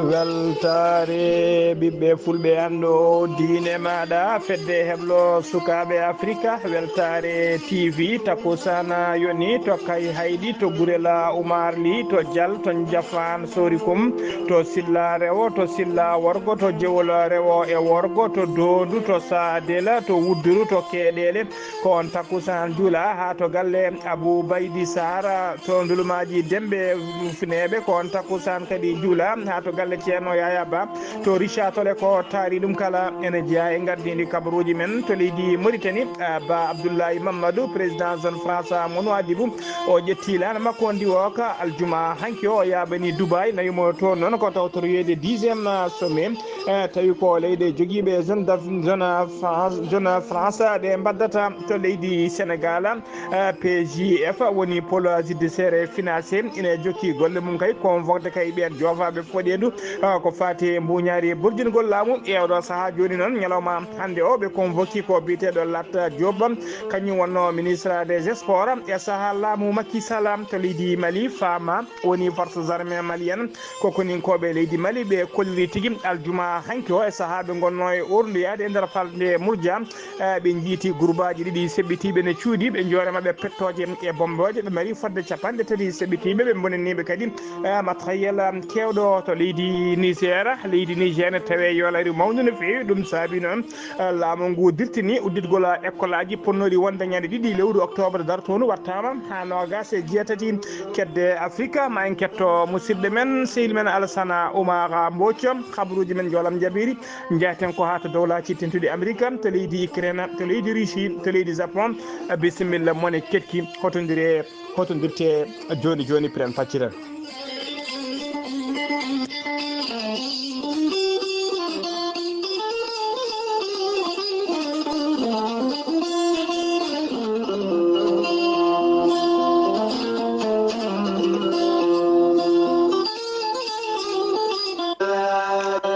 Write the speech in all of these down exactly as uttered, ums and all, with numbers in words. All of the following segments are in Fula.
Weltaare ɓiɓɓe fulɓe, anndo diine maaɗa, fedde heblo sukaaɓe Afrika. Weltaare T V, takusana yoni to Kay Haydi, to Gurela Umar Li, to Jal, to Njafaan Sorikum, to Silla Rewo, to Silla Worgo, to Jewol Rewo e Worgo, to Doondu, to Saadela, to Wudduru, to Keeɗeele. Ko on takusaan juula haa to galle Abou Baydi Sahara, to Ndulumaaji Dembe Funeeɓe. Ko on takusaan kadi juula haa to galle Ceerno Yaya Ba, to Richa Tole. Ko taari ɗum kala ene jeyaa e ngardiindi kabaruuji men to leydi Mauritanie. Ah, Ba Abdoulaye Mamadou, président zone France mo Nouadhibou, o ƴetti laana makko ndiwo ka aljuma hanki o, o yaabani Dubai, nawi mo toon noon ko tawtoroyeede dixième sommet. Eh, tawi ko leyɗe jogiiɓe zone d'Af-, zone France, zone France ɗe mbaddata to leydi Sénégal. Eh, P J F woni Pôle Judiciaire et Financier, ina jokki golle mum kay, convoqué kay ɓeen joofaaɓe foɗeendu, eh, ko faati e mbuuñaari burjingol laamu. E oɗo sahaa jooni noon, ñalawma hannde o, ɓe convoqué ko biyeteeɗo Lat Diop, kañum wonno ministre des Sports e sahaa laamu Macky Sall to leydi Mali. Fama woni forces armées maliennes, ko koninkooɓe leydi Mali, ɓe kolliri tigi aljuma hanki o e sahaa ɓe ngonnoo e orndoyaade e nder falnde Murja. Eh, ɓe njiiti gurbaaji ɗiɗi seɓɓitiiɓe ne cuuɗi, ɓe njoore maɓɓe pettooje e bommbooje. Ɓe mari fodde capanɗe tati seɓɓitiiɓe, ɓe mbonaniiɓe kadi, eh, matériel, um, keewɗo to leydi Niger. Leydi Niger ne tawee yoolaari mawndu no feewi, ɗum saabi noon, eh, laamu ngu dirtini udditgol ekkolaaji ponnooɗi wonde ñande ɗiɗi lewru octobre dartoondu, wattaama haa noogaas e jeetati kedde Afrika. Ma en ketto musidɗo men, sehil men Alassana Oumar Mbodj, kabaruuji men njoolam njaɓiri. Njaaten ko haa to Dowlaaji Tedduɗi Amerika, to leydi Ukraine, to leydi Russie, to leydi Japon. Bisimilla, mone keɗki, hotondire, hotondirte jooni jooni, piren pacciren.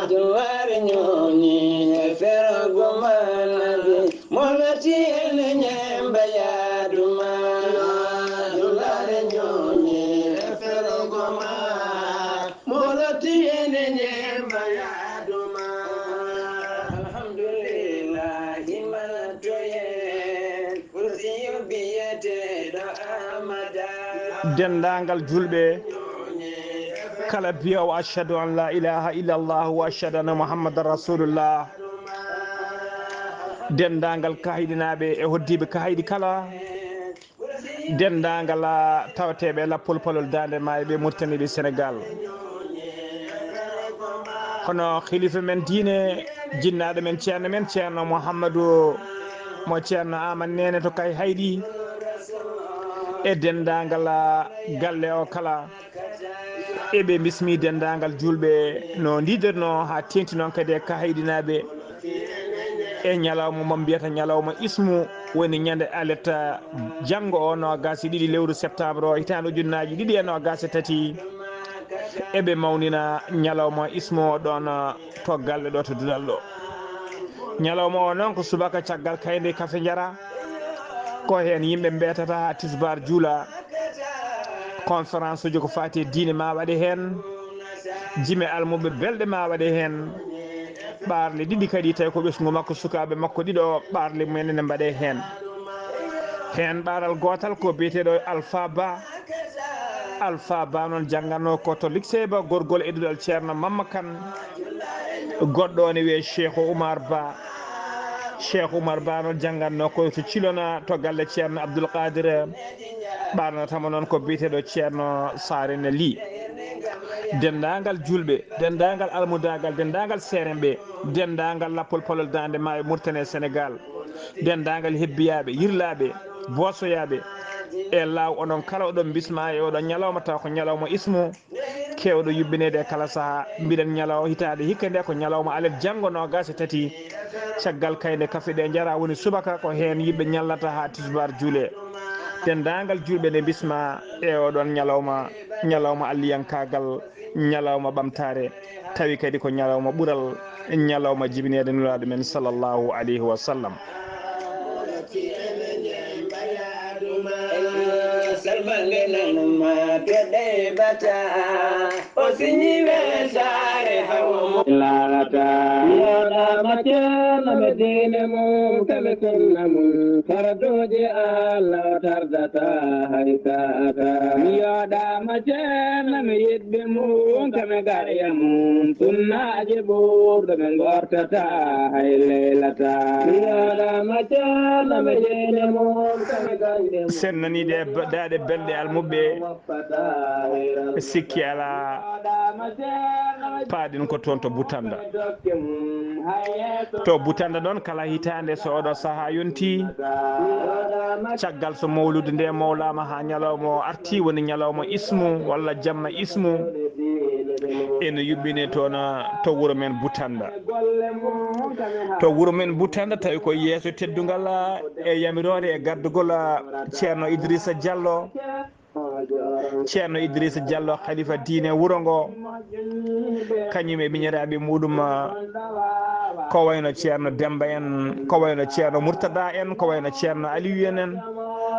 Duwaare ñooñi e fergo ma nabi, mo lati ene ñemba yaaduma. Duwaare ñooñi e fergo ma, mo lati ene ñemba yaaduma. Alhamdulillahi, mana toyen, kursiyo biyeteeɗo Amada. Denndaangal julɓe, kala biyoowo ashhadu an la ilaha illallah wa ashhadu anna muhammadan rasulullah, denndaangal kahiɗinaaɓe e hoddiiɓe kahayɗi kala, denndaangal, ah, tawateeɓe lappol palol daande maayo ɓe Mauritanie ɓe Sénégal, hono khalifa men diine, jinnaaɗo men, ceerno men, ceerno Mouhamadou mo ceerno Aman Neene to Kay Hayɗi, e denndaangal, ah, galle o kala. Eɓe bismi denndaangal julɓe no ndiidirnoo haa teeŋti noon kadi e kahayɗinaaɓe e ñalawma mo mbiyata ñalawma ismu, woni ñande alet janngo o, noogaas e ɗiɗi lewru septembre o, hitaande ujunnaaji ɗiɗi e noogaas e tati. Eɓe mawnina ñalawma ismu o ɗoon to galle ɗo to Duɗal ɗo. Ñalawma o noon ko subaka caggal kaynde kafe njara, ko heen yimɓe mbeetata haa tisbaar juula. Conférence uji ko faati e diine ma waɗe heen, jime almuɓe belɗe ma waɗe heen, ɓaarle ɗiɗi kadi tawi ko ɓesngu makko, sukaaɓe makko ɗiɗo, ɓaarle mumen ene mbaɗe heen. Heen ɓaaral gootal ko biyeteeɗo Alpha Ba. Alpha Ba noon jannganno ko to lycée Ba Gorgol e duɗal Ceerno Mamma Kan. Goɗɗo o ne wiyee Cheikh Oumar Ba. Cheikh Oumar Ba noon jannganno ko to Cilona to galle Ceerno Abdoul Qadir. Ɓaarnatamo noon ko biyeteeɗo Ceerno Saare ne Ly. Denndaangal julɓe, denndaangal almudaagal, denndaangal seerenɓe, denndaangal lappol palol daande maayo Mauritanie e Sénégal, denndaangal hebbiyaaɓe, yirlaaɓe, boosoyaaɓe e laaw, onon kala oɗon bismaa e oɗon ñalawma, taw ko ñalawma ismu, keewɗo yuɓɓineede e kala sahaa. Mbiɗen ñalaw hitaande hikka nde ko ñalawma alet janngo noogaas e tati Caggal kayɗe kafe ɗe njara woni subaka, ko heen yimɓe ñallata haa tisbaar juulee. Denndaangal juulɓe ne bisma e oɗon ñalawma, ñalawma alliyankaagal, ñalawma ɓamtaare, tawi kadi ko ñalawma ɓural, ñalawma jibineede Nulaaɗo men sallallahu alayhi wa sallam. Salmande nanuma to ɗeɓata, o siñi weesaare hawo mo laalata. Mi yoɗaama ceerno mi diine mum, kami sunna mum, fardooji Allah o tardata hay saata. Mi yoɗaama ceerno mi yiɗɓe mum, kami gaya mum, sunnaaji ɓurɗo ɓe ngortata hay leylata. Mi yoɗaama ceerno mi diine mum, kami gande mum. Sen nanii ɗe ba-, daaɗe belɗe almuɓɓe, sikki alaa, paaɗen ko toon to Butannda. To Butannda ɗoon, kala hitaande so oɗo sahaa yontii, caggal so mawludu nde mawlaama haa ñalawma o artii, woni ñalawma ismu walla jamma ismu, ene yuɓɓine toon to wuro men Butannda. To wuro men Butannda, tawi ko yeeso teddungal e yamiroore e gardugol Ceerno Idrissa Diallo. Ceerno Idrissa Diallo, khalifa diine wuro ngo, kañum e miñiraaɓe muɗum, ko wayno Ceerno Demba en, ko wayno Ceerno Murtada en, ko wayno Ceerno Aliyu en, en,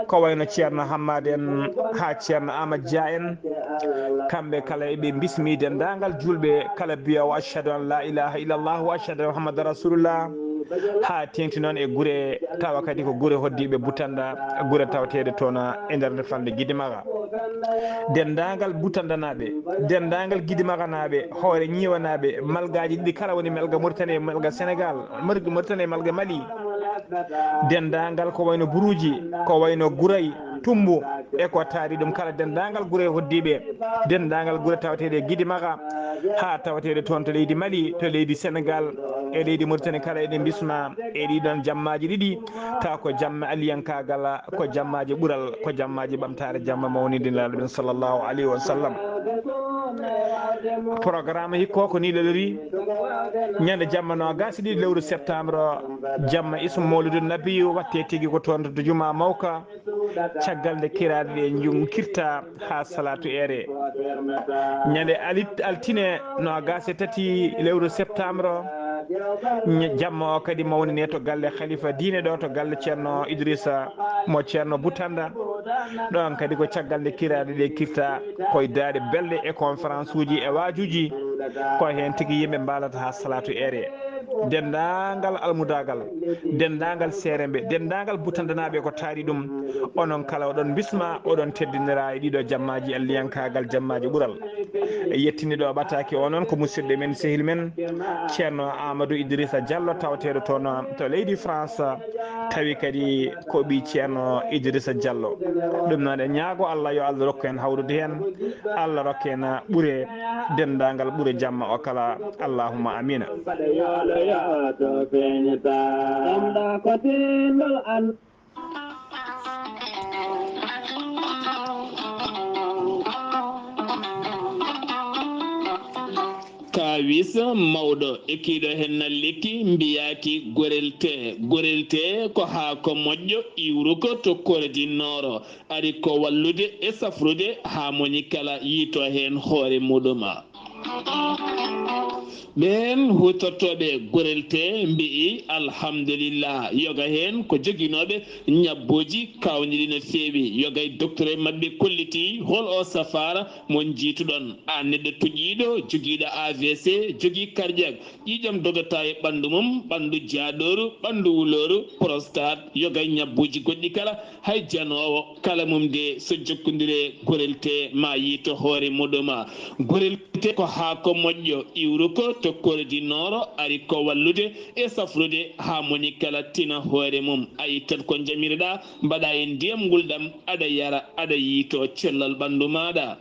ko wayno Ceerno Hammad en, haa Ceerno Amadou Dia en. Kamɓe kala eɓe bismi denndaangal juulɓe kala biyoowo: "Ashhadu an la ilaha illallah wa ashhadu anna Muhammadan rasulullah." Haa teeŋti noon e gure, tawa kadi ko gure hoddiiɓe Butannda, gure tawateeɗe toon e nder nde falnde Gidimara. Denndaangal Butanndanaaɓe, denndaangal Gidimaranaaɓe, Hoore Ñiiwanaaɓe, malgaaji ɗiɗi kala woni malga Mauritanie e malga Sénégal, Mar-, Mauritanie e malga Mali. Denndaangal ko wayno Buruuji, ko wayno Guray, Tummbu, e ko taari ɗum kala, denndaangal gure hoddiiɓe, denndaangal gure tawateeɗe e Gidimara, haa tawateeɗe toon to leydi Mali, to leydi Senegal, e leydi Mauritanie kala, eɗen mbisma e ɗii ɗoon jammaaji ɗiɗi, tawa ko jamma alliyankaagal, ko jammaaji ɓural, ko jammaaji ɓamtaare, jamma mawninde Nulaaɗo men sallallahu alayhi wa sallam. Programme hikko ko nii lelori, ñande jamma noogaas e ɗiɗi lewru septembre, jamma ismu Mawlidu Nabi, watte tigi ko toon to Jumaa Mawka. Caggal nde kiraaɗe ɗe njunkirta haa salaatu eere. Ñande alit-, altine noogaas e tati lewru septembre, ñ-, jamma o kadi mawnine to galle khalifa diine ɗo, to galle Ceerno Idrissa mo Ceerno Butannda. Ɗon kadi ko caggal nde kiraaɗe ɗe kirta koye daaɗe belɗe e conférence uji e waajuuji. Ko heen tigi yimɓe mbaalata haa salaatu eere. Denndaangal almudaagal, denndaangal seeremɓe, denndaangal Butanndanaaɓe ko taari ɗum. Onon kala oɗon mbisma, oɗon teddinira e ɗiɗo jammaaji alliyankaagal, jammaaji ɓural. Yettiniiɗo ɓataake o noon ko musidɗo men, sehil men, Ceerno Amadou Idrissa Diallo, tawateeɗo toon to leydi France, tawi kadi ko ɓii Ceerno Idrissa Diallo. Ɗum noon, en ñaago Allah, yo Allah rokku en hawrude heen, Allah rokku en ɓure, denndaangal ɓure jamma o kala. Allahumma amiina. Mbaɗa yoolo yo to feeñata. Ɗamɗa ko tinno an. Kaawis mawɗo e kiiɗo heen na lekki mbiyaaki gorel tee. Gorel tee ko haako moƴƴo iwruko to kordi nooro. Ari ko wallude e safrude haa moni kala yiito heen hoore muɗum. Ɓeen huutortooɓe gorel tee mbi'i alhamdulillah, yoga heen ko joginooɓe ñabbuuji kaawniiɗi no feewi. Yoga e docteur maɓɓe kolliti hol o safaara mo njiituɗon. Aan neɗɗo toƴiiɗo, jogiiɗo A V C, jogii cardiaque, ƴiiƴam dogata e ɓanndu mum, ɓanndu jaaɗooru, ɓanndu wulooru, prostate, yoga e ñabbuuji goɗɗi kala, hay janoowo kala mum de so jokkondire gorel tee ma yiito hoore muɗum. Gorel tee ko haako moƴƴo iwruko to kordi nooro, ari ko wallude e safrude haa moni kala tina hoore mum. A ittat ko njamirɗa, mbaɗa e ndiyam ngulɗam, aɗa yara, aɗa yiito cellal ɓanndu maaɗa.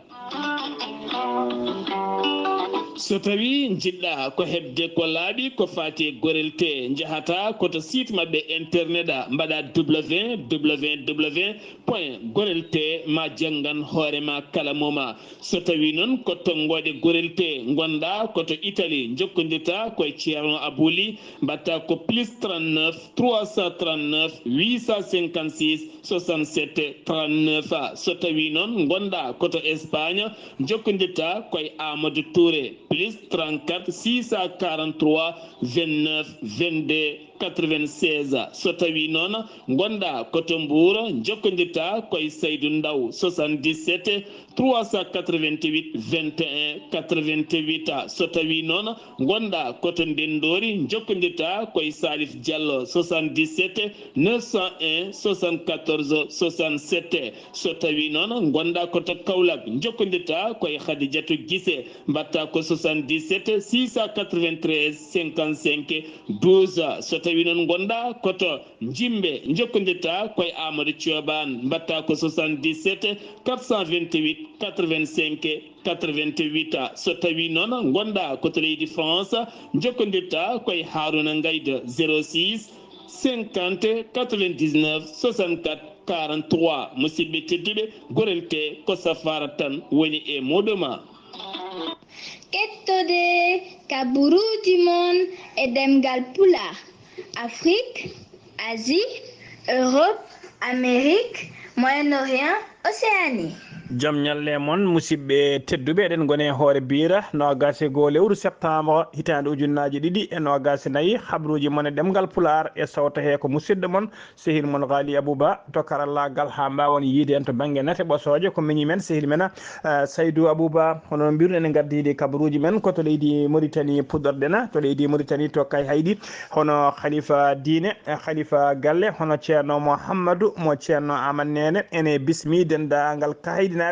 So tawii njiɗɗaa ko heɓde ko laaɓi ko faati e Gorel T, njahataa ko to site maɓɓe internet, mbaɗaa www point gorel T, ma janngan hoore ma kala moma. So tawii noon ko to ngoɗe Gorel T ngonɗaa ko to Italie, njokkondirtaa ko e Ceerno Abuli, mbaɗtaa ko plus trente-neuf trois cent trente-neuf huit cent cinquante-six soixante-sept trente-neuf. So tawii noon ngonɗaa ko to Espagne, njokkondirtaa ko e Amadou Touré, plus trente-quatre six cent quarante-trois vingt-neuf vingt-deux quatre-vingt-seize. So tawii noon ngonɗaa ko to Mbuur, njokkondirtaa ko e Saydu Ndaw, soixante-dix-sept trois cent quatre-vingt-huit vingt et un quatre-vingt-huit. So tawii noon ngonɗaa ko to Ndenndoori, njokkondirtaa ko e Salif Diallo, soixante-dix-sept neuf cent un soixante-quatorze soixante-sept. So tawii noon ngonɗaa ko to Kaolack, njokkondirtaa ko e Khadijatou Guissé, mbaɗtaa ko soixante-dix-sept six cent quatre-vingt-treize cinquante-cinq douze. So tawii noon ngonɗaa ko to Njimbe, njokkondirtaa ko e Amadou Thioban, mbaɗtaa ko soixante-dix-sept quatre cent vingt-huit quatre-vingt-cinq quatre-vingt-huit. So tawii noon ngonɗaa ko to leydi France, njokkondirtaa ko e Harouna Ngaïda, zéro six cinquante quatre-vingt-dix-neuf soixante-quatre quarante-trois. Musidɓe tedduɓe, Gorel T ko safaara tan woni e muɗum. Kettode kaburuuji mon e ɗemngal Pulaar, Afrik, Asie, Europe, Amérique, Moyen-Orient, Océanie. Jam ñalle mon, musidɓe tedduɓe, eɗen ngoni e hoore biira noogaas e goo lewru septembre hitaande ujunnaaji ɗiɗi e noogaas e nayi. Habruuji mon e ɗemngal Pulaar e sawto hee ko musidɗo mon, sehil mon Ghali Abouba to karallaagal, haa mbaawon yiyde en to bannge nate ɓosooje. Ko miñi men, sehil men, ah, Saydou Abouba. Hono no mbiruɗen, en ngardiiɗi kabaruuji men ko to leydi Mauritanie puɗɗorɗen, to leydi Mauritanie to Kayhayɗi, hono Khalifa diine, eh, Khalifa galle, hono Ceerno Mouhamadou mo Ceerno Aman Neene. Ene bismi denndaangal Kayhayɗinaaɓe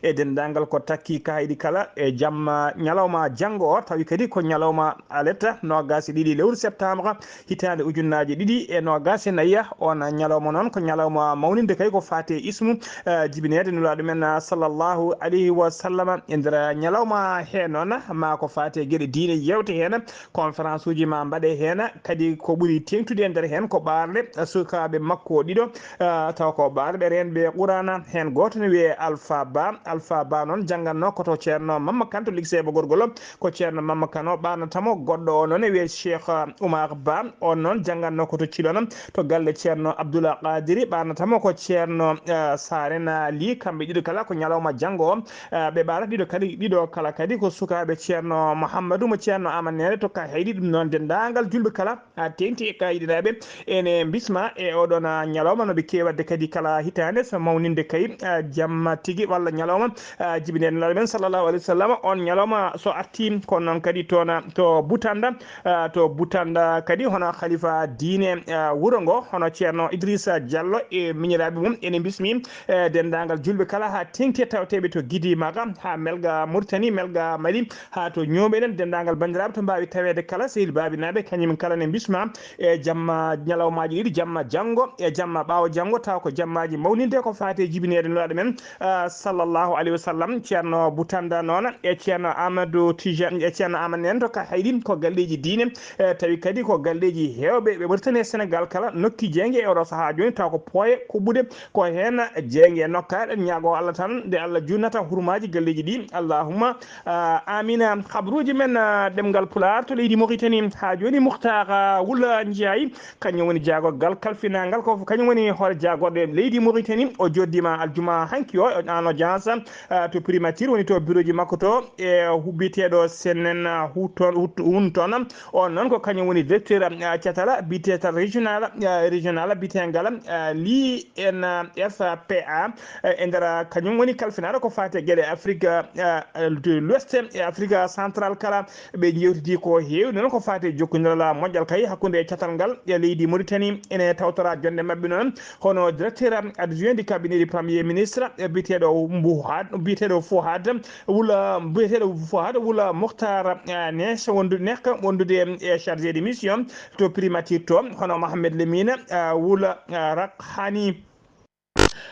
e denndaangal ko takki Kayhayɗi kala e jamma ñalawma janngo o, tawi kadi ko ñalawma aletta, noogaas e ɗiɗi lewru septembre, hitaande ujunnaaji ɗiɗi e noogaas e nayi. Oon ñalawma noon ko ñalawma mawninde kay ko faati e ismu, eh, jibineede Nulaaɗo men, ah, sallallahu alayhi wa sallam. E nder ñalawma hee noon, ma ko faati e geɗe diine yeewte heen, conférence uji ma mbaɗe heen. Kadi ko ɓuri teeŋtude e nder heen ko ɓaarle sukaaɓe makko ɗiɗo, ah, taw ko ɓaarɓe reenɓe Quraana. Heen gooto ne wiyee Alpha Ba. Alpha Ba noon janngannoo ko to Ceerno Mamma Kan to lycée Bogorgol. Ko Ceerno Mamma Kan o ɓaarnata mo. Goɗɗo o noon e wiyee Cheikh Oumar Ba, on noon janngannoo ko to Cilon to galle Ceerno Abdoul Qadiri, ɓaarnata mo ko Ceerno, eh, Sarena Ly. Kamɓe ɗiɗo kala ko ñalawma janngo o, eh, ɓe ɓaarata. Ɗiɗo kadi, ɗiɗo kala kadi ko sukaaɓe Ceerno Mouhamadou mo Ceerno Aman Neene to Kayhayɗi. Ɗum noon denndaangal juulɓe kala haa teeŋti e Kayhayɗinaaɓe ene mbisma e oɗon, ah, ñalawma no ɓe keewi waɗde kadi kala hitaande so mawninde kay, ah, jamma tigi walla ñalawma, ah, jibineede Nulaaɗo men sallallahu alayhi wa sallam. On ñalawma so artii, kono noon kadi toon, ah, to Butanda, ah, to Butanda kadi hono Khalifa diine, ah, wuro ngo, hono Ceerno Idrissa Diallo e miñiraaɓe mum ene mbismi, eh, denndaangal juulɓe kala haa teeŋti e tawteeɓe to Gidi Maga, haa Melga Mauritanie, Melga Mali, haa to Ñooɓelen, denndaangal banndiraaɓe to mbaawi taweede kala, sehil baabinaaɓe, kañum kala ne mbisma e jamma ñalawmaaji ɗiɗi, jamma janngo e jamma ɓaawo janngo, taw ko jammaaji mawninde ko faati e jibineede Nulaaɗo men, ah, sallallahu alayhi wa sallam. Ceerno Butanda noon e Ceerno Amadou Tijani e Ceerno Amadou Neene to Kayhayɗi ko galleeji diine, eh, tawi kadi ko galleeji heewɓe ɓe Mauritanie e Sénégal kala nokki jeynge e oɗo sahaa jooni, taw ko pooye kuɓɓuɗe ko heen jeynge nokka. Eɗen ñaagoo Allah tan nde Allah junnata hurmaaji galleeji ɗi. Allahumma, ah, amina. Habruuji men, ah, ɗemngal Pulaar to leydi Mauritanie haa jooni, Mukhtar, ah, Wula Ndiaye, kañum woni jaagorgal kalfinangal, ko kañum woni hoore jaagorɗe leydi Mauritanie. O jooɗdiima aljuma hanki o en audience, ah, to primature, woni to bureauji makko to e hu-, biyeteeɗo Senen, ah, Hu-, toon, Hu-, Hun toon. On noon ko kañum woni directeur, ah, catala biyeteeɗo régional, ah, régional biyeteengal, ah, l'I N F P A, eh, e nder, ah, kañum woni kalfinaaɗo ko faati e geɗe Afrique, ah, ah, de l'Ouest e Afrique centrale kala. Ɓe njeewtidi ko heewi noon ko faati e jokkondiral moƴƴal kay hakkunde e catal ngal e leydi Mauritanie. Ene tawtora jonde maɓɓe noon hono directeur adjoint du cabinet du premier ministre, eh, biyeteeɗo Mbuhad, biyeteeɗo Fouhad Wula, biyeteeɗo Fouhad Wula Mokhtar, eh, Nes, wondu-, Nek, wondude e chargé de mission to primature to, hono Mohamed Lamine, eh, Wula, eh, Rakhani.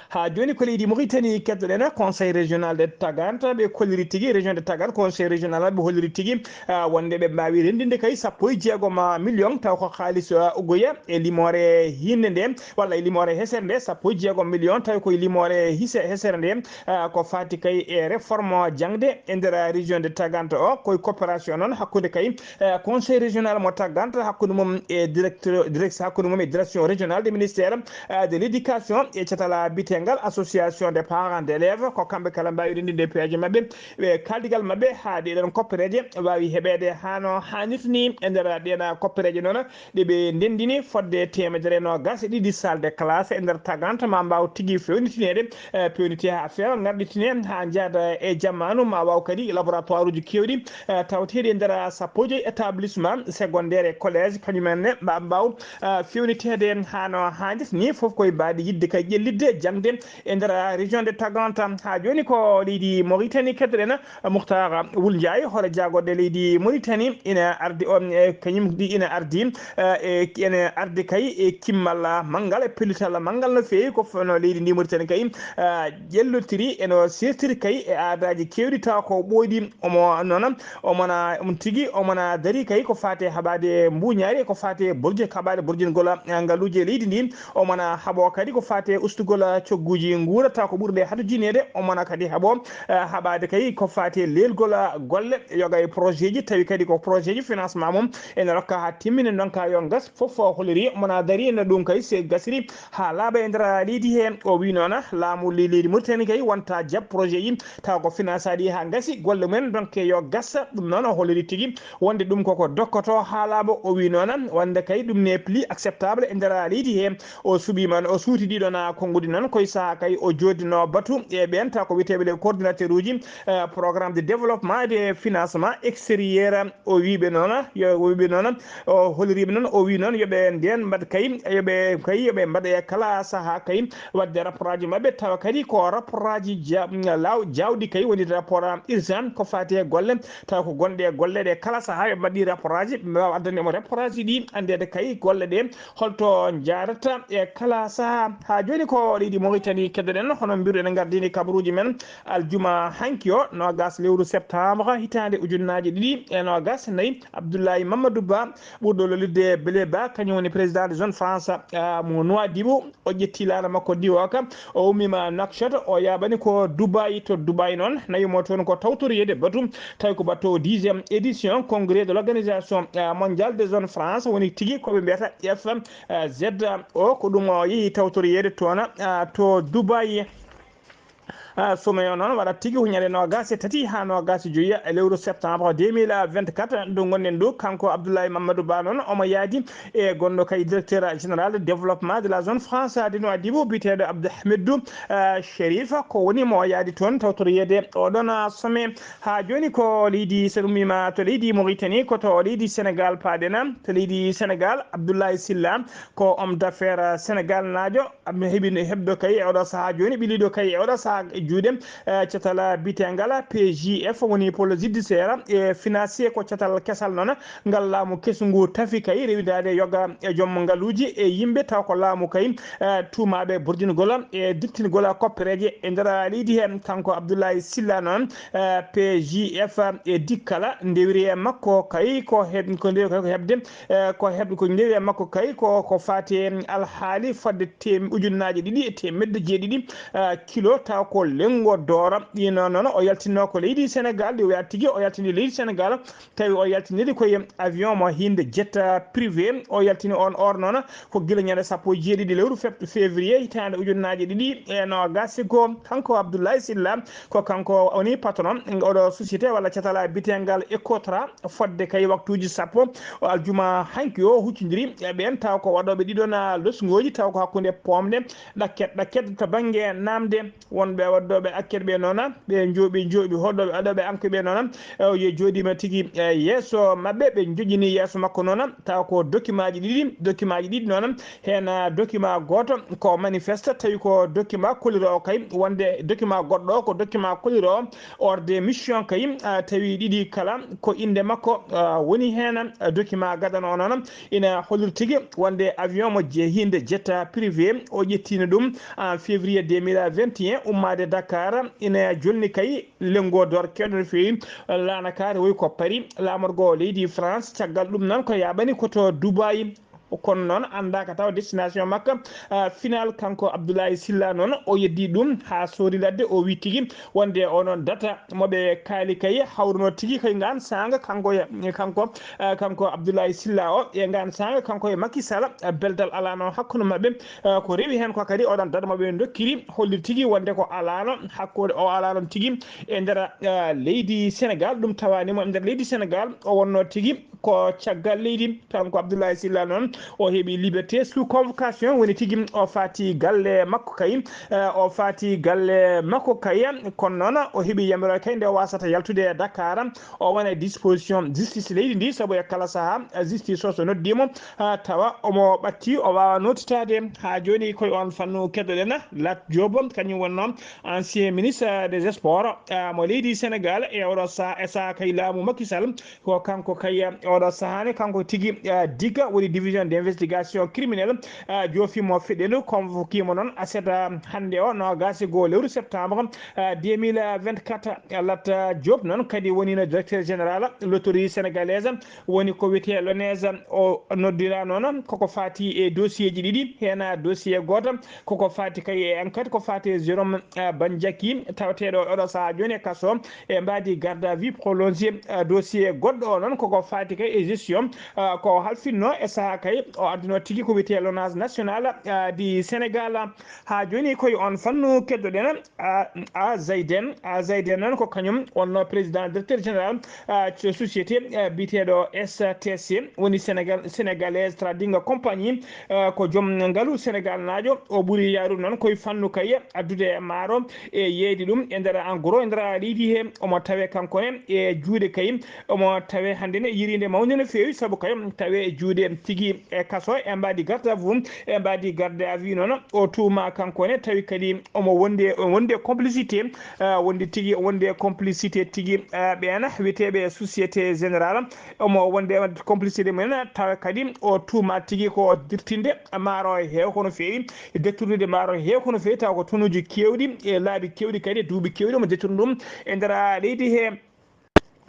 Haa jooni ko leydi Mauritanie keddoɗen, conseil régional de Tagant, ɓe kolliri tigi, région de Tagant, conseil régional maɓɓe holliri tigi, ah, wonde ɓe mbaawi renndinde kay sappo e jeegom million, taw ko kaalis, ah, uggoya e limoore hinnde nde, walla e limoore hesere nde, sappo e jeegom million, tawi koye limoore hise-, hesere nde, ah, ko faati kay e réforme jaŋde e nder région de Tagant o, koye coopération noon hakkunde kay, eh, conseil régional mo Tagant, hakkunde mum e directeur, direct-, hakkunde mum e direction régionale du ministère, eh, de l'éducation e catala bitengal association des parents d'élèves, ko kamɓe kala mbaawi renndinde peeje maɓɓe, ɓe kaaldigal maɓɓe haa ɗeɗon koppereeje waawi heɓeede haa no haanirta ni. E nder ɗeen koppereeje noon, ɗe ɓe ndenndini fodde teemedere noogas e ɗiɗi salle de classe e nder Tagant ma mbaaw tigi fewnitineede, eh, pewnitee haa feewa, ngarɗitinee haa njaada e jamaanu, ma waaw kadi laboratoire uji keewɗi, eh, tawteeɗi e nder sappo e joy établissement secondaire e collège, kañum en ne ma mbaaw, eh, fewniteede haa no haanirta ni. Fof koye mbaadi yiɗde kay ƴellitde jaŋde e nder région de Tagant. Haa jooni ko leydi Mauritanie keddoɗen, Mouhtar Wul Ndiaye, hoore jaagoɗe leydi Mauritanie, ina ardi on, e kañum ɗi ina ardi, eh, e ene ardi kay e kimmal manngal, e pellital manngal no feewi, ko f-, no leydi ndi Mauritanie kay, eh, ƴellotiri, eno seertiri kay e aadaaji keewɗi, tawa ko ɓooyɗi. Omo noon, omona, um tigi, omona dari kay ko faati e haɓaade mbuuñaari, ko faati e borji, haɓaade borjingol, eh, ngaluuji e leydi ndi. Omona haɓo kadi ko faati e ustugol cogguuji nguura, tawa ko ɓurɗe hatojinede. Omona kadi haɓo, eh, haɓaade kay ko faati e leelgol golle, yoga e projet ji, tawi kadi ko projet ji financement mum ene rokka haa timmina, ndonka yo ngas. Fof o holliri, omona dari no ɗum kay se gasiri haa laaɓa e nder leydi he. O wi noon, laamu le-, leydi Mauritanie kay wonta jaɓ projet ji, tawa ko financaaɗi haa ngasi, golle mumen donc yo gas. Ɗum noon o holliri tigi wonde ɗum koko dokkoto haa laaɓa. O wi noon wonde kay ɗum n'est plus acceptable e nder leydi he. O suɓiima, o suuti ɗiɗon konnguɗi noon koye sahaa kay o jooɗino batu e ɓeen, tawa ko wiyeteeɓe les coordinateurs uji, eh, programme de développement et de financement extérieur. O wiiɓe noon, yo, o wiiɓe noon, o holliriiɓe noon, o wii noon yo ɓe ndeen mbaɗ kay, yo ɓe kay, yo ɓe mbaɗ e kala sahaa kay waɗde rapport aji maɓɓe, tawa kadi ko rapport aji ja-, law-, jawɗi kay woni rapport urgent ko faati e golle, tawa ko gonɗe e golle ɗe kala sahaa yo mbaɗ ɗi rapport aji, ɓe mbaawa addande mo rapport aji ɗi, anndeede kay golle ɗe holto njaarata e kala sahaa. Haa jooni ko leydi Mauritanie keddoɗen, hono mbiruɗen gardini kabaruuji men aljuma hanki o, noogas lewru septembre, hitaande ujunnaaje ɗiɗi e noogas e nayi, Abdoulaye Mamadou Ba, ɓurɗo lolirde Bele Ba, kañum woni président de zone France, ah, mo Nouadhibou. O ƴetti laana makko ndi o ka, o ummiima Nouakchott, o yaaɓani ko Dubaï. To Dubaï noon, nawi mo toon ko tawtoriyeede batu, tawi ko baɗtoowo dixième édition congrès de l'organisation, ah, mondiale des zones France, woni tigi ko ɓe mbiyata F Z. O ko ɗum o yehi tawtoriyeede toon, ah, to Dubaï. Ah, sommet o noon waɗat tigi huñere noogas e tati haa noogas e joyi e lewru septembre deux mille vingt-quatre ndu ngonɗen ndu. Kanko Abdoulaye Mamadou Ba noon, omo yaadi e gonɗo kay directeur général de développement de la zone France de Nouadhibou, biyeteeɗo Abdou Ahmedou, ah, Chérif, ko woni mo yaadi toon tawtoriyeede oɗon, ah, sommet. Haa jooni ko leydi, so ɗum wiima to leydi Mauritanie, ko to leydi Sénégal paaɗen. To leydi Sénégal, Abdoulaye Sylla ko homme d'affaires sénégalnaajo. Am heɓino heɓdo kay e oɗo sahaa jooni, ɓiliɗo kay e oɗo sahaa e juuɗe, eh, catal bitengal P J F, woni pôle judiciaire, e financier, ko catal kesal noon ngal laamu kesu ngu tafi kay rewindaade yoga e joom ngaluuji e yimɓe, taw ko laamu kay, eh, tuumaaɓe burjingol e diptingol koppereeje e nder leydi heen. Kanko Abdoulaye Sylla noon, eh, P J F e dikkala ndewiri e makko kay ko heɓ-, ko ndewi kay ko heɓde, eh, ko heɓ-, ko ndewi e makko kay ko, ko faati e alhaali fodde tem-, ujunnaaje ɗiɗi e teemedde jeeɗiɗi, eh, kilo, taw ko lenngo doora. Ɗi noon, noon o yaltinno ko leydi Sénégal, ɗi o wiya tigi o yaltini leydi Sénégal, tawi o yaltiniri ko e avion mo hinde jet, eh, privé. O yaltini on or noon ko gila ñande sappo e jeeɗiɗi lewru feb-, février hitaande ujunnaaje ɗiɗi e noogas e goo. Kanko Abdoulaye Sylla, ko kanko woni patron oɗo société walla catal bitengal Ecotra. Fodde kay waktuuji sappo o aljuma hanki o huccondiri e ɓeen, taw ko waɗooɓe ɗiɗon losngooji, taw ko hakkunde poomde ɗakket ɗakket to bannge naamde. Wonɓe hoɗɗooɓe akker ɓe noona, ɓe njooɓi, njooɓi hoɗɗooɓe aɗooɓe anke ɓe noona, o ye jooɗiima tigi, eh, yeeso maɓɓe, ɓe njoƴƴini yeeso makko noona, tawa ko document ji ɗiɗi, document ji ɗiɗi noona, heen, ah, document gooto ko manifeste, tawi ko document kolliroowo kay, wonde document goɗɗo o ko document kolliroowo ordre de mission kay, ah, tawi ɗiɗi kala ko innde makko, ah, woni heen, ah, document gadano o noona, ina holliri tigi wonde avion mo jehiinde jet privé, o ƴettiino ɗum en février deux mille vingt et un, ummaade Dakar, ina jolni kay lenngo dor kewɗo no feewi, laana ka rewoyi ko Paris, laamorgo leydi France. Caggal ɗum noon ko yaaɓani ko to Dubai. Kono noon anndaaka taw destination makko, ah, final. Kanko Abdoulaye Sylla noon o yeddi ɗum haa soori ladde, o wi tigi wonde o noon data mo ɓe kaali kay hawruno tigi kay ngaan saanga kanko e, kanko, ah, kanko Abdoulaye Sylla o e ngaan saanga kanko e Macky Sall, ah, beldal alaano hakkunde maɓɓe. Ah, ko rewi heen ko kadi oɗon data mo ɓe ndokkiri hollir tigi wonde ko alaano hakkunde o alaano tigi e nder, ah, leydi Sénégal. Ɗum tawaani mo e nder leydi Sénégal, o wonno tigi ko caggal leydi. Kanko Abdoulaye Sylla noon o heɓi liberté sous convocation, woni tigi o faati galle makko kay, eh, o faati galle makko kay, kono noon o heɓi yamiroore kay nde o wasata yaltude e Dakar, o wona e disposition justice leydi ndi, sabu e kala saha justice o so noddiimo, ah, tawa omo ɓatti o waawa nootitaade. Haa jooni koye on fannu keddoɗen Lat Diop, kañum wonno ancien ministre des sports, ah, mo leydi Sénégal e oɗo saha, e saha kay laamu Macky Sall. Ko kanko kay, eh, oɗo sahaa ne, kanko tigi, eh, diga woni division d'investigation criminelle, eh, joofi mo feɗɗendu, convoqué mo noon aset, eh, hannde o, noogaas e goo lewru septembre, eh, deux mille vingt-quatre. Lat Diop noon kadi wonino directeur général loterie sénégalaise, woni ko wiyetee l'ONAS. O noddira noon koko faati e dossier ji ɗiɗi, heen dossier gooto koko faati kay e enquête, ko faati e Jérôme, eh, Bandiaki, tawateeɗo oɗo sahaa jooni e kaso, e mbaadi garde à vue prolongé, eh, dossier goɗɗo o noon koko faati kay e gestion, eh, ko halfinno e sahaa kay o adduno tigi ko wiyetee l'ONAS national, eh, di Sénégal. Haa jooni koye on fannu keddoɗen, a, a Zayden, a Zayden noon ko kañum wonno président directeur général, eh, so société, eh, biyeteeɗo S T C, woni Sénégal, Sénégalaise Trading Company, eh, ko joom ngalu Sénégal naajo. O ɓuri yaarude noon koye fannu kay addude maaro e yeeyde ɗum e nder, en gros, e nder leydi he. Omo tawe kanko ne e juuɗe kay, omo tawe hannde ne yiriinde mawnde no feewi, sabu kay tawe e juuɗe tigi e kaso e mbaadi garde à vue, e mbaadi garde à vue noon. O tuuma kanko ne tawi kadi omo wonde, wonde complicité, ah, wonde tigi, wonde complicité tigi, ah, ɓeen wiyeteeɓe société générale. Omo wonde complicité mumen, tawa kadi o tuuma tigi ko dirtinde maaro heew kono feewi, dettournude maaro heew kono feewi, tawa ko tonuuji keewɗi e laabi keewɗi kadi, duuɓi keewɗi omo dettournu ɗum e nder leydi he.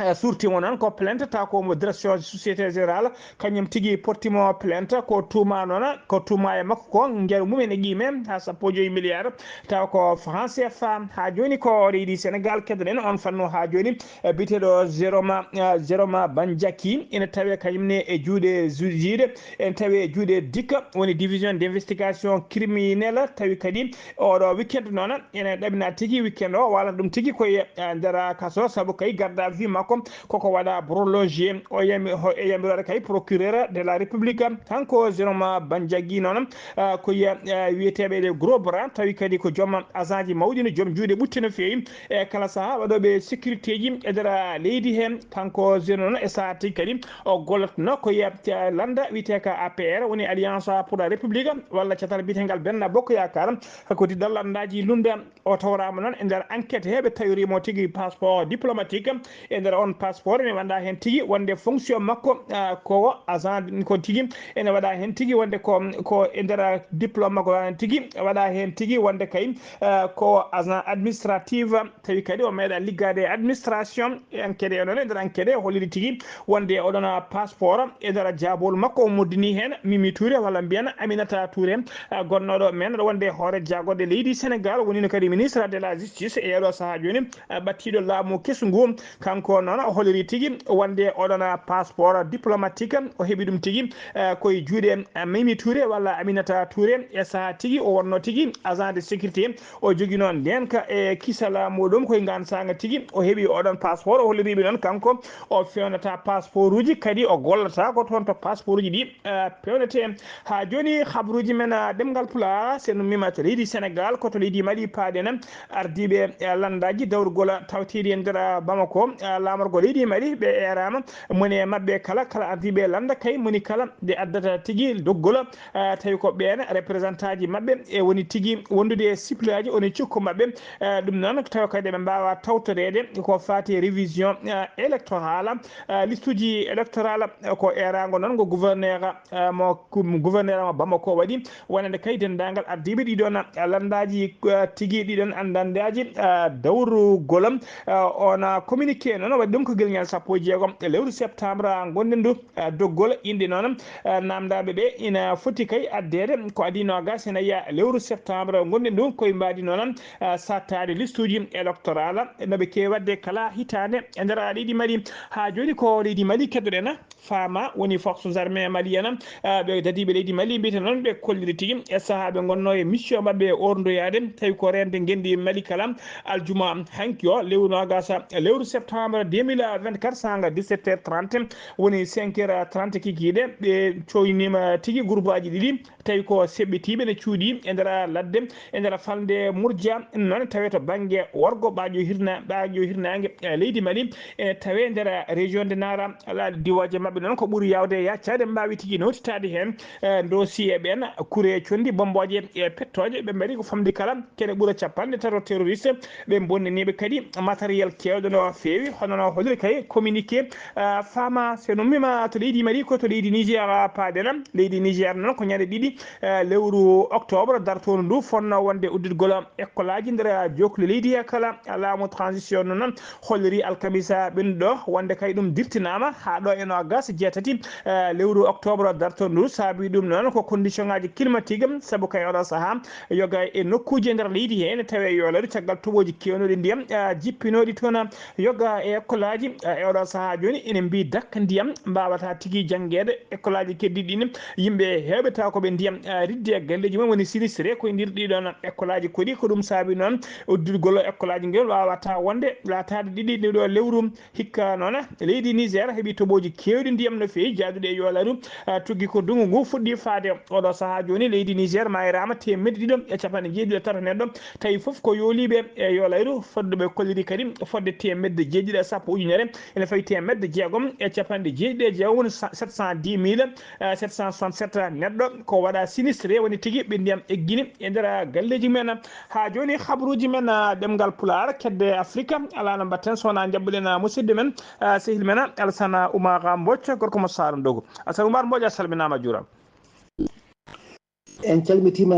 Eh, surti mo noon ko plainte, taw ko mo direction société générale, kañum tigi porti mo plainte, ko tuuma noon, ko tuuma e makko ko njaru mumen e qiime haa sappo e joyi milliard, taw ko franc C F A. Haa jooni ko leydi Sénégal keddoɗen on fannu haa jooni, eh, biyeteeɗo Jérôme, eh, Jérôme Bandiaki ina tawe kañum ne e juuɗe ju-, juuɗe, ene tawe e juuɗe dika, woni division d'investigation criminelle, tawi kadi oɗo weekend noon ene ɗaɓɓina tigi weekend o, walla ɗum tigi koye, eh, nder kaso, sabu kay garde à vue makko koko waɗa prolongé. O yami-, ho-, e yamiroore kay procureur de la République, kanko Jérôme Bandiagui noon, eh, ko ye-, eh, wiyeteeɓe les gros bras, tawi kadi ko joom agent ji mawɗi no joom juuɗe ɓutte no feewi, e kala saha waɗooɓe sécurité ji e nder leydi he. Kanko Jérôme noon e saha tigi kadi o gollatno ko ye-, eh, lannda wiyeteeka A P R, woni Alliance pour la République, walla catal biyetengal Benno Bokk Yaakaar, ko diɗɗal lanndaaji lunda. O tawraama noon e nder enquête he, ɓe tawiri mo tigi passeport diplomatique. E nder on passeport ene waɗa heen tigi wonde fonction makko, ah, ko agent ko tigi, ene waɗa heen tigi wonde ko, ko e nder diplôme makko waɗa heen tigi, waɗa heen tigi wonde kay, ah, ko agent administratif, tawi kadi o meeɗa liggaade e administration. E enquête o noon, e nder enquête o holliri tigi wonde oɗon passeport e nder jaabol makko o moddini heen Mimi Touré walla mbiyen Aminata Touré, ah, gonnooɗo men ɗo wonde hoore jaagorɗe leydi Sénégal, wonino kadi ministre de la justice e oɗo sahaa jooni, ah, ɓattiiɗo laamu kesu ngu. Kanko noon o holliri tigi wonde oɗon passeport diplomatique o heɓi ɗum tigi, eh, koye juuɗe, eh, Mimi Touré walla Aminata Touré. E sahaa tigi o wonno tigi agent de sécurité, o jogino ndeenka e kisal muɗum. Koye ngaan saanga tigi o heɓi oɗon passeport, o holliriɓe noon kanko o fewnata passeport uji, kadi o gollata ko toon to passeport uji ɗi, eh, pewnete. Haa jooni, habruuji men, ah, ɗemngal Pulaar, so en ummiima to leydi Senegaal, ko to leydi Mali paaɗen. Ardiiɓe, eh, lanndaji dawrugol tawteeɗi e nder, ah, Bamako, ah, laamorgo leydi Mali, ɓe eeraama. Moni e maɓɓe kala, kala ardiiɓe lannda kay, moni kala nde addata tigi doggol, ah, tawi ko ɓeen représentant ji maɓɓe e woni tigi wondude e ciblaaji, woni cukko maɓɓe. Eh, ɗum noon, tawa kadi ɓe mbaawa tawtoreede ko faati e révision, eh, électorale, eh, listuuji électorale, eh, ko eeraango noon ngo gouverneur, eh, mo, gouverneur mo Bamako waɗi, wonande kay denndaangal ardiiɓe ɗiɗon, eh, lanndaaji, eh, tigi ɗiɗon anndandaaji, eh, dawrugol, eh, on communiqué noon waɗi ɗum ko gila ñande sappo e jeego e lewru septembre ngonɗen ndu, eh, doggol. Inɗe noon, eh, naamndaaɓe ɓe ina foti kay addeede ko adii noogaas e nayi lewru septembre ngonɗen ndu, koye mbaadi noon, eh, sattaade listuuji électorale no ɓe keewi waɗde kala hitaande e nder leydi Mali. Haa jooni ko leydi Mali keddoɗen, faama woni forces armées maliennes, eh, ɓe dadiiɓe leydi Mali mbiyata noon ɓe kolliri tigi e sahaa ɓe ngonno e mission maɓɓe e orndoyaade, tawi ko reende ngenndi Mali kala aljuma hanki o, lewru noogaas, lewru septembre deux mille vingt-quatre, saanga dix-sept heures trente, woni cinq heures trente kikiiɗe, ɓe cooyniima tigi groupe aji ɗiɗi, tawi ko seɓɓitiiɓe ne cuuɗi e nder ladde, e nder falnde Murja, noon tawi to bannge worgo ɓaajo hirna-, ɓaajo hirnaange, eh, leydi Mali, ene tawi e nder région de Nara, alaa diwaaji maɓɓe noon ko ɓuri yaawde e yaccaade, mbaawi tigi notitaade heen, eh, ndoosi e ɓeen kure conndi bombooje e pettooje, ɓe mbaɗi ko famɗi kala kene ɓura capanɗe tato terroriste, ɓe bonnaniiɓe kadi matériel keewɗo no feewi, hono no holliri kay communiqué, eh, faama. So en ummiima to leydi Mali, ko to leydi Niger paaɗen. Leydi Niger noon ko ñande ɗiɗi, eh, lewru octobre dartoondu ndu fotnoo wonde udditgol école aji nder jookli leydi he kala laamu transition noon holliri alkamisa ɓennuɗo wonde kay ɗum dirtinaama haa ɗo e noogaas e jeetati, eh, lewru octobre dartoondu ndu. Saabi ɗum noon ko condition aji climatique, sabu kay oɗo sahaa yoga e nokkuuji e nder leydi he ene tawi e yoolaaru caggal toɓooji keewnooɗi ndiyam, eh, jippinooɗi toon, yoga e école aji, eh, e oɗo sahaa jooni ene mbiyi dakka ndiyam mbaawataa tigi janngeede. École aji keddiiɗi ɗi, yimɓe heewɓe tawa ko ɓe ndiyam, ah, riddi e galleeji mum woni sinistré koye nder ɗiɗon école aji koɗi. Ko ɗum saabi noon udditgol école aji ngel waawata wonde laataade ɗiɗi ndi ɗo lewru. Hikka noon leydi Niger heɓi toɓooji keewɗi ndiyam no feewi jaaduɗi e yoolaaru, ah, tuggi ko ndunngu ngu fuɗɗi faade. Oɗo sahaa jooni leydi Niger maayraama teemedde ɗiɗo e capanɗe jeeɗiɗi e tato neɗɗo, tawi fof ko yooliiɓe e yoolaaru, fodde ɓe kolliri kadi fodde teemedde jeeɗiɗi e sappo ujunere, ene fawi teemedde jeegom e capanɗe jeeɗiɗi e jeegom, woni sept cent dix mille, eh, sept cent soixante-sept neɗɗo ko waɗa sinistré, woni tigi ɓe ndiyam eggini e nder galleeji mumen. Haa jooni, habruuji men, eh, ɗemngal Pulaar, kedde Afrika, alaa no mbaɗten so wonaa njaɓɓuɗen, eh, musidɗo men, eh, sehil men, Alsana Oumar Mbodj, gorko mo Saaru Ndogo. Alsana Oumar Mbodj, a salminaama, a juuraama. En calmitiima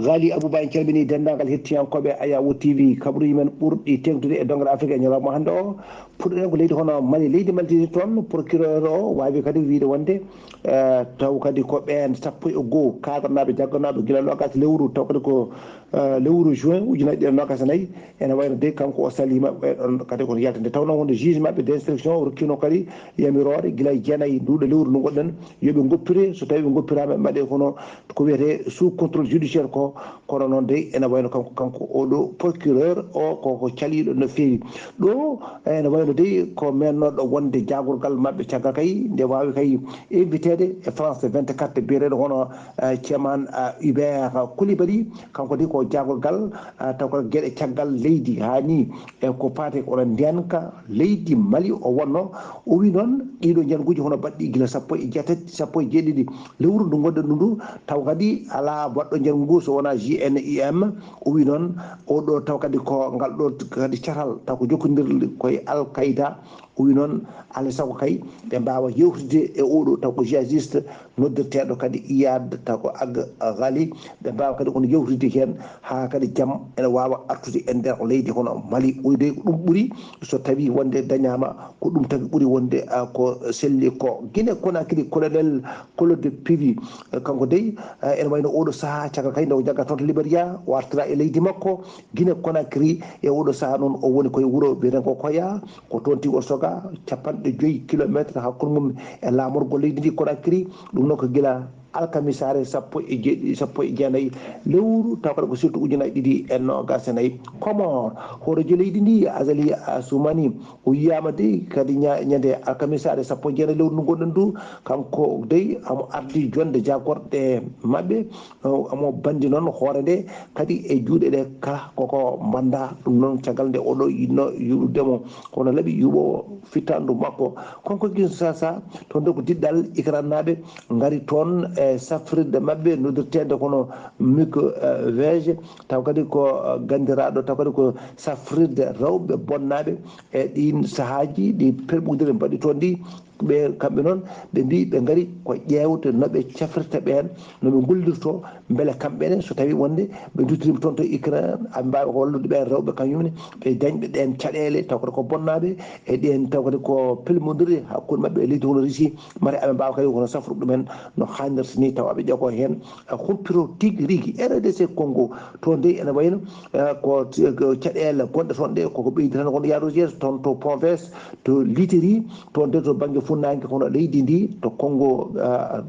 Ghali Abouba, en calminii denndaangal hettiyankooɓe Ayawo T V, kabaruuji men ɓurɗi teeŋtude e doŋngal Afrika e ñalawma hannde o. Puɗɗoɗen ko leydi hono Mali, leydi Mali tigi toon, procureur o waawi kadi wiyde wonde, eh, taw kadi ko ɓeen sappo e goo kaadornaaɓe jagganooɓe gila noogaas lewru, taw kadi ko, eh, lewru juin ujunaaji ɗiɗi e noogaas e nayi, ene wayno de kanko o saliima ɓe ɗon kadi kono yaltinde. Taw noon wonde juge maɓɓe d' instruction o rokkiino kadi yamiroore gila e jeenayi nduuɗo lewru ndu ngonɗen, yo ɓe ngoppire, so tawi ɓe ngoppiraama ɓe mbaɗe kono ko wiyetee sous contrôle judiciaire ko. Kono noon dey ene wayno kanko, kanko oɗo procureur o ko, ko caliiɗo no feewi. Ɗo ene wayno dey ko mennooɗo wonde jaagorgal maɓɓe caggal kay nde waawi kay inviteede e France vingt-quatre biyeteeɗo hono, eh, Ceeman, eh, Hubert Coulibaly. Kanko dey ko jaagorgal, eh, taw ko geɗe caggal leydi haa ni e ko faati e oɗo ndeenka leydi Mali o wonno. O wi noon ɗiɗo njannguuji hono baɗɗi gila sappo e jeetati, sappo e jeeɗiɗi lewru ndu ngonɗen ndu ndu, taw kadi alaa baɗɗo njanngu ngu so wonaa J N I M. O wi noon oɗo taw kadi ko ngal ɗo kadi catal taw ko jokkondirde koye Al Qaida. O wi noon alaa e sago kay ɓe mbaawa yewtidde e oɗo taw ko jihadiste noddirteeɗo kadi Iyad taw ko Ag Ghali, ɓe mbaawa kadi kono yewtidde heen haa kadi jam ene waawa artude e nder leydi hono Mali. O wi dey ko ɗum ɓuri so tawii wonde dañaama ko ɗum tagi ɓuri wonde, ah, ko selli ko. Guinée Conakry, colonel Claude Pivi, eh, kanko dey, eh, ene wayno oɗo sahaa caggal kay nde o jagga toon to Liberia, o artira e leydi makko Guinée Conakry. E oɗo sahaa noon o woni koye wuro biyeteeɗo ko Koya, ko toon tigi o soga. capanɗe joyi kilometre hakkunde mum e laamorgo leydi ndi Conakry. Ɗum noon ko gila alkamisaare sappo e jeeɗiɗi, sappo e jeenayi lewru, taw kadi ko surtout ujunaaji ɗiɗi e noogaas e nayi. Comores, hooreejo leydi ndi Azali Assoumani, o yiyaama dey kadi ña-, ñande alkamisaare sappo e jeenayi lewru ndu ngonɗen ndu, kanko dey amo ardi jonde jagorɗe maɓɓe, o amo bandi noon hoore nde kadi e juuɗe ɗe kala koko mbanda. Ɗum noon caggal nde oɗo yinno yuɓude mo kono laaɓi yuɓo fittandu makko. Konko Kinshasa, toon de ko diɗɗal Ikranaaɓe ngari toon e safrirde maɓɓe noddirteende kono Mick, eh, Vege, taw kadi ko, eh, ganndiraaɗo, taw kadi ko safrirde rewɓe bonnaaɓe e ɗiin sahaaji ɗi perɓudiri mbaɗi toon ndi. Ɓe, kamɓe noon, ɓe mbii ɓe ngari ko ƴeewde no ɓe cafrirta ɓeen, no ɓe ngollirtoo, mbele kamɓe ne, so tawii wonde ɓe nduttirima toon to Ukraine, aɓe mbaawi hollude ɓeen rewɓe kañum ne, ɓe dañɓe ɗeen caɗeele, taw kadi ko bonnaaɓe, e ɗeen taw kadi ko pelmondiri hakkunde maɓɓe e leydi hono Russie, mate aɓe mbaawa kadi kono safrude ɗumen no haanirta ni, taw aɓe ƴogo heen, e humpito tigi rigi. R D C Congo, toon dey ene wayno, eh, ko, ko caɗeele gonɗe toon ɗe, koko ɓeydi tan kono yaadooji yeeso, toon to province, to Littéri, toon de to bannge funnaange kono leydi ndi, to Congo, eh,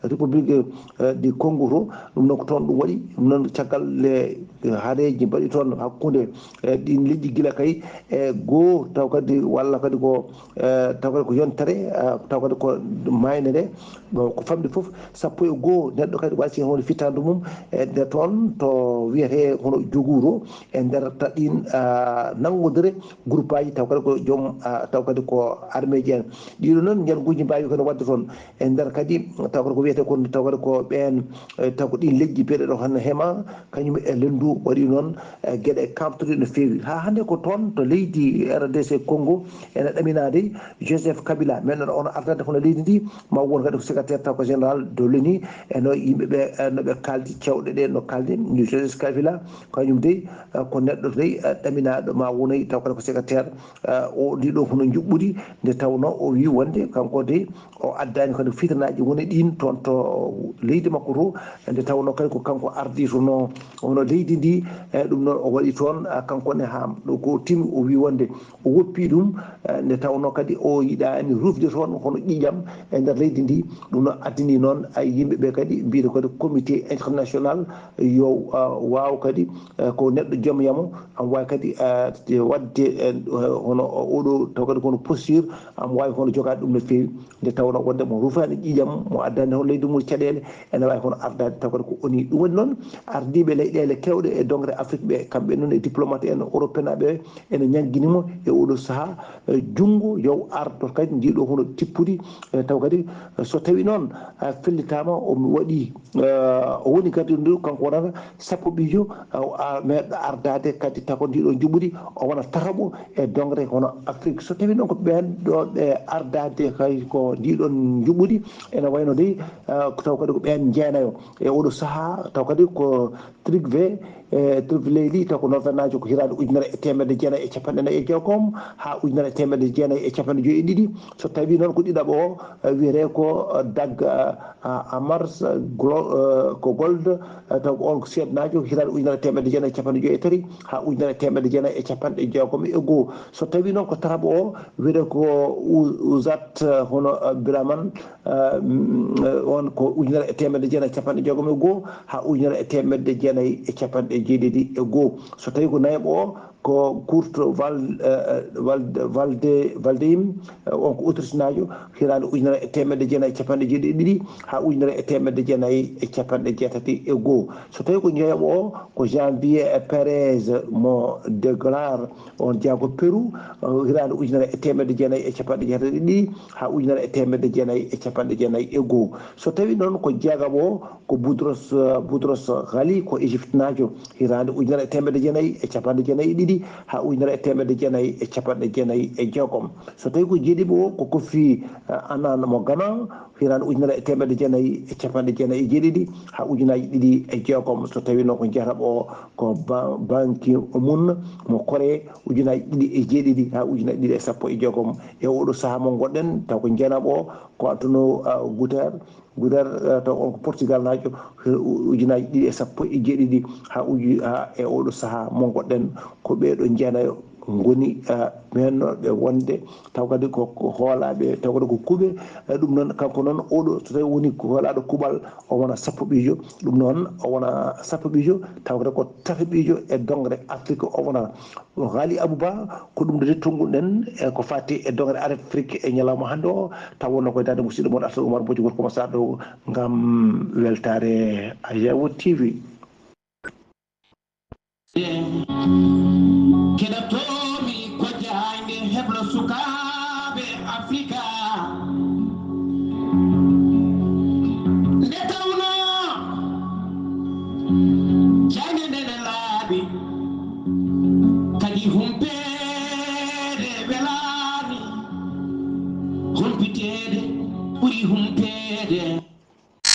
République, eh, du Congo to, ɗum noon ko toon ɗum waɗi, ɗum noon caggal le hareeji mbaɗi toon hakkunde, eh, ɗiin leƴƴi gila kay e goo, taw kadi walla kadi ko, eh, taw kadi ko yontere, eh, taw kadi ko maayde nde, bon, ko famɗi fof, sappo e goo neɗɗo kadi waasi heen wonde fittaandu mum, e nde toon to wiyetee hono Jogouro, e nder ta-, ɗiin, ah, nanngodere groupe aji, taw kadi ko joom, ah, taw kadi ko armée ji en. Ɗiɗo noon, njanguuji mbaawi kadi waɗde toon. E nder kadi, taw kadi ko wiyetee kon, taw kadi ko ɓeen, eh, taw ko ɗiin leƴƴi biyeteeɗo hannde Hema, kañum e Lendu waɗi noon, eh, geɗe kamtuɗe no feewi. Haa hannde ko toon to leydi R D C Congo ene ɗaminaade Joseph Kabila. Men noon on artande hono leydi ndi, ma won kadi ko secrétaire taw ko général de l'ONU, e no yimɓe ɓe, eh, no ɓe kaldi cewɗe ɗe, no kaldi Joseph Kabila, kañum dey, eh, ko neɗɗo dey, eh, ɗaminaaɗo ma wonoy taw kadi ko secrétaire, eh, o ndi ɗo hono njuɓɓudi, nde tawnoo o wii wonde kanko dey o addaani kadi fitanaaji woni ɗiin toon to leydi makko to, nde tawnoo kadi ko kanko ardiitunoo hono leydi ndi, e ɗum noon o waɗi toon, eh, kanko ne haa ɗo ko timi o wii wonde o woppii ɗum, eh, nde tawnoo kadi o yiɗaani rufde toon hono ƴiiƴam e nder leydi ndi. Ɗum noon addani noon ay yimɓe ɓe kadi mbiyde kadi comité international yo, ah, waaw kadi, eh, ko neɗɗo joom yamo, am waawi kadi, ah, waɗde, eh, hono oɗo taw kadi kono posture, am waawi hono jogaade ɗum no feewi, nde tawnoo wonde mo rufaani ƴiiƴam, mo addaani hono leydi mum caɗeele, ene waawi hono ardaade taw kadi ko ONU. Ɗum waɗi noon ardiiɓe leyɗeele keewɗe e dongre Afrique ɓe, kamɓe noon e diplomate en européen ɓe, ene ñaggini mo e oɗo sahaa, eh, junngo yo ardo kadi ndiɗo hono tippudi, eh, taw kadi, eh, so tawi noon, eh, fellitaama o waɗi, eh, o woni kadi ndu kanko wonata sappo ɓijo, eh, a meeɗɗo ardaade kadi taw ko ndiɗo njuɓɓudi o wona tataɓo e dongre hono Afrique. So tawi noon ko ɓeen ɗo ɓe ardaade kay ko ndiɗon njuɓɓudi, ene wayno dey, eh, ko taw kadi ko ɓeen jeenayo e oɗo sahaa, taw kadi ko Trigve, e Trigve leydi taw ko Norvège naajo ko hitaande ujunere e teemedde jeenayi e capanɗe nayi e jeegom haa ujunere e teemedde jeenayi e capanɗe joyi e ɗiɗi. So tawi noon ko ɗiɗaɓo o, eh, wiyetee ko, eh, Dag, eh, ah, Amars, eh, Glo-, eh, ko Gold, eh, taw ko on ko Suède naajo hitaande ujunere e teemedde jeenayi e capanɗe joyi e tati haa ujunere e teemedde jeenayi e capanɗe jeegom e goo. So tawi noon ko tataɓo o wiyetee ko U-, Uzat, eh, hono, eh, Biraman, eh, mm, eh, on ko ujunere e teemedde jeenayi e capanɗe jeegom e goo haa ujunere e teemedde jeenayi e capanɗe jeeɗiɗi e goo. So tawi ko nayaɓo o ko Kurt Val-, eh, eh, Valde-, Valde-, Valdeim, eh, on ko Autriche naajo, hitaande ujunere e teemedde jeenayi e capanɗe jeeɗiɗi e ɗiɗi haa ujunere e teemedde jeenayi e capanɗe jeetati e goo. So tawi ko njoyaɓo o ko Janvier, eh, Perez mo Deglar, on jeyaa ko Peru, eh, hitaande ujunere e teemedde jeenayi e capanɗe jeetati e ɗiɗi haa ujunere e teemedde jeenayi e capanɗe jeenayi e goo. So tawi noon ko jeegaɓo o ko Boutros, eh, Boutros Ghali ko Égypte naajo, hitaande ujunere e teemedde jeenayi e capanɗe jeenayi e ɗiɗi haa ujunere e teemedde jeenayi e capanɗe jeenayi e jeegom. So tawi ko jeeɗiɓo o ko Kofi, eh, Annan mo Ghana, hitaande ujunere e teemedde jeenayi e capanɗe jeenayi e jeeɗiɗi haa ujunaaji ɗiɗi e jeegom. So tawi noon ko jeetaɓo o ko Ba-, Ban Ki-moon mo Corée, ujunaaji ɗiɗi e jeeɗiɗi haa ujunaaji ɗiɗi e sappo e jeegom. E oɗo sahaa mo ngonɗen taw ko jeenaɓo o ko Antonio, ah, Guterres, Guterres, eh, taw on ko Portugal naajo, eh, u-, ujunaaji ɗiɗi e sappo e jeeɗiɗi haa uju-, haa e oɗo sahaa mo ngonɗen ko ɓeeɗo jeenayo. ngoni, eh, meennooɓe wonde taw kadi ko, ko hoolaaɓe, taw kadi ko kuuɓe. Eh, ɗum noon, kanko noon, oɗo, so tawi woni ko hoolaaɗo kuuɓal, o wona sappo ɓiijo. Ɗum noon, o wona sappo ɓiijo, taw kadi ko tata ɓiijo e dongre Afrique, o wona Ghali Abouba. Ko ɗum de tonnguɗen e ko fati e dongre Afrique e ñalawma hannde o, taw wonno koye daande musidɗo mon Arsa Oumar Mbodji, gorko mo Saar ɗo, ngam weltaare Ayawo T V. Keɗotoomi ko jaaynde heblo sukaaɓe Afrika. Nde tawnoo jaaynde nde ne laaɓi, kadi humpeede welaani, humpiteede ɓuri humpeede.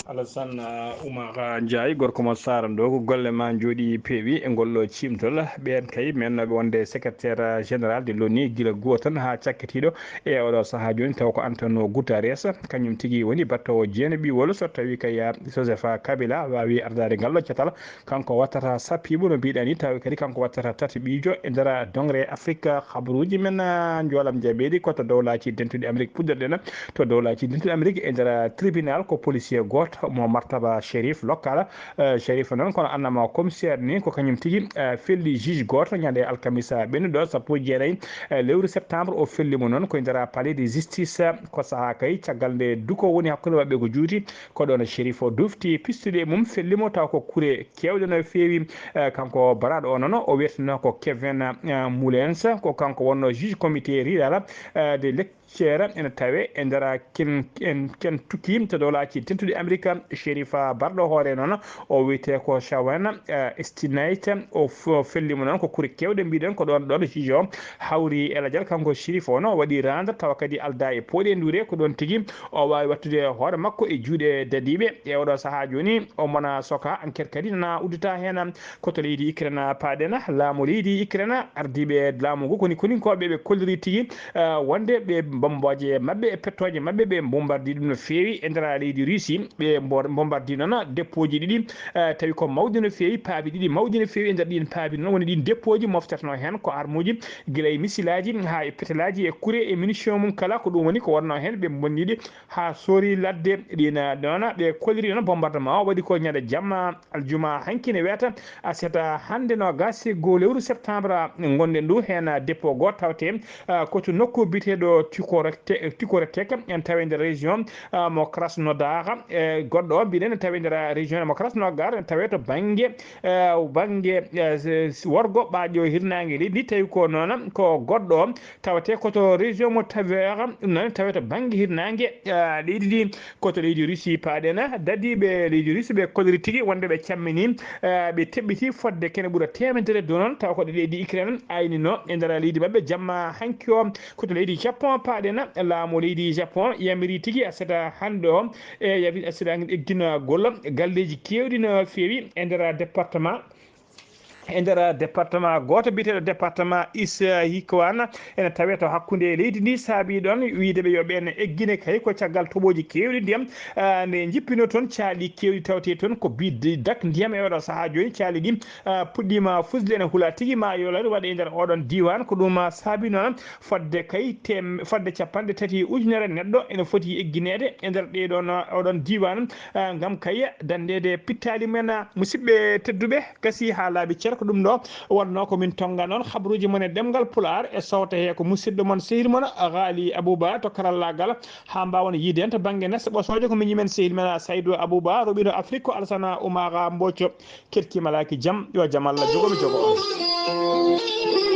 Alassane, uh, Oumar Ndiaye, gorko mo Saara Ndoogo, golle ma njooɗi peewi e ngol ɗo ciimtol. Ɓeen kay, meennooɓe wonde secrétaire général de l'ONU gila gootan haa cakkitiiɗo e oɗo sahaa jooni, taw ko Antonio Guterres, kañum tigi woni battoowo jeene ɓiwol. So tawi kay, uh, Joseph Kabila waawi ardaade ngal ɗo catal, kanko wattata sappiiɓo no mbiɗa ni, tawi kadi kanko wattata tati ɓiijo e nder dongre Afrique. Habaruuji men, uh, njoolam jabeeɗi ko to Dowlaaji Dentuɗi Amérique puɗɗorɗen. To Dowlaaji Dentuɗi Amérique e nder tribunal ko policier gooto mo martaba Sherif local. Eh, Sherif noon kono annama commissaire ni ko kañum tigi, eh, felli juge gooto ñande alkamisa ɓennuɗo sappo e jeenayi, eh, lewru septembre. O felli mo noon ko e nder palais de justice. Ko sahaa kay caggal nde duko woni hakkunde maɓɓe ko juuti, ko ɗoon Sherif o dufti pistude e mum, felli mo taw ko kure keewɗe no feewi. Eh, kanko baraɗo o noon o wiyeteno ko Kevin, eh, Mullens, ko kanko wonno juge comité rural, eh, de Lecture ene tawe e nder Ken-, en-, Kentucky to Dowlaaji Dentuɗi Amerika. Sherif barɗo hoore noon o wiyetee ko Shawan, eh, Stinnight. O f-, o felli mo noon ko kure keewɗe mbiɗen ko ɗoon, ɗoon juge o hawri e lajal. Kanko Sherif o noon o waɗi rendre tawa kadi aldaa e pooɗe ndure, ko ɗoon tigi o waawi wattude hoore makko e juuɗe dadiiɓe. E oɗo sahaa jooni o mona soka enquête kadi nana uddita heen. Ko to leydi Ukraine paaɗen, laamu leydi Ukraine, ardiiɓe laamu ngu koni koninkooɓe ɓe kolliri tigi, eh, wonde ɓe bommbooje maɓɓe e pettooje maɓɓe ɓe mbombardii ɗum no feewi e nder leydi Russie. Ɓe mbor-, mbombardii noon deppooji ɗiɗi, eh, tawi ko mawɗi no feewi, paabi ɗiɗi mawɗi no feewi. E nder ɗiin paabi noon woni ɗiin deppooji moftatnoo heen ko armuuji, gila e misilaaji haa e petelaaji e kure e munition mum kala. Ko ɗum woni ko wonnoo heen ɓe mbonniiɗi haa soori ladde ɗiin. Noon ɓe kolliri noon bombardement o waɗi ko ñande jamma aljuma hanki ne wiyata aset hannde noogaas e goo lewru septembre ngonɗen ndu. Heen dépôt gooto tawte, ah, ko to nokku biyeteeɗo Tikorete-, Tikoretek, en tawi nder région, ah, mo Krasnodar. E goɗɗo o mbiɗen en tawi nder région mo Krasnodar, en tawi to bannge, eh, bannge, eh, s-, s-, worgo ɓaaƴo hirnaange leydi ndi. Tawi ko noon ko goɗɗo tawetee ko to région mo Tver, ɗum noon tawee to bannge hirnaange, ah, leydi ndi. Ko to leydi Russie paaɗen. Dadiiɓe leydi Russie ɓe kolori tigi wonde ɓe cammini, ah, ɓe teɓɓiti fodde kene ɓura teemedere donon, tawa ko ɗe leydi Ukraine aynino e nder leydi maɓɓe jamma hanki o. Ko to leydi Japon paaɗen. Laamu leydi Japon yamiri tigi aset hannde o, e yawi aset egginagol galleeji keewɗi no feewi e nder département e nder département gooto biyeteeɗo département Issahikiwan, ene tawee to hakkunde leydi ndi, saabii ɗoon wiyde ɓe yo ɓeen eggine kay ko caggal toɓooji keewɗi ndiyam, ah, nde njippinoo toon caali keewɗi tawetee toon ko bidde dak ndiyam e oɗo sahaa jooni. Caali ɗi, ah, puɗɗiima fusde ene hula tigi ma yo laaru waɗe e nder oɗon diiwaan. Ko ɗum, ah, saabii noon fodde kay tem-, fodde cappanɗe tati ujunere neɗɗo ene foti eggineede e nder ɗee ɗoon, oɗon diiwaan, ah, ngam kay danndeede pittaali men. Musidɓe tedduɓe, gasi haa laaɓi cer, ko ɗum ɗo wonnoo ko min tonnga noon habaruuji mon e ɗemngal Pulaar e sowte he ko musidɗo mon, sehil mon, Ghali Abouba to karallaagal, haa mbaawon yiide en to bannge neste ɓosooje ko miñi men, sehil men, Saydou Abouba, roɓiɗo Afrique ko Alsana Oumara Mbocco. Kerki malaaki jam, yo jam Allah jogo mi jogo on.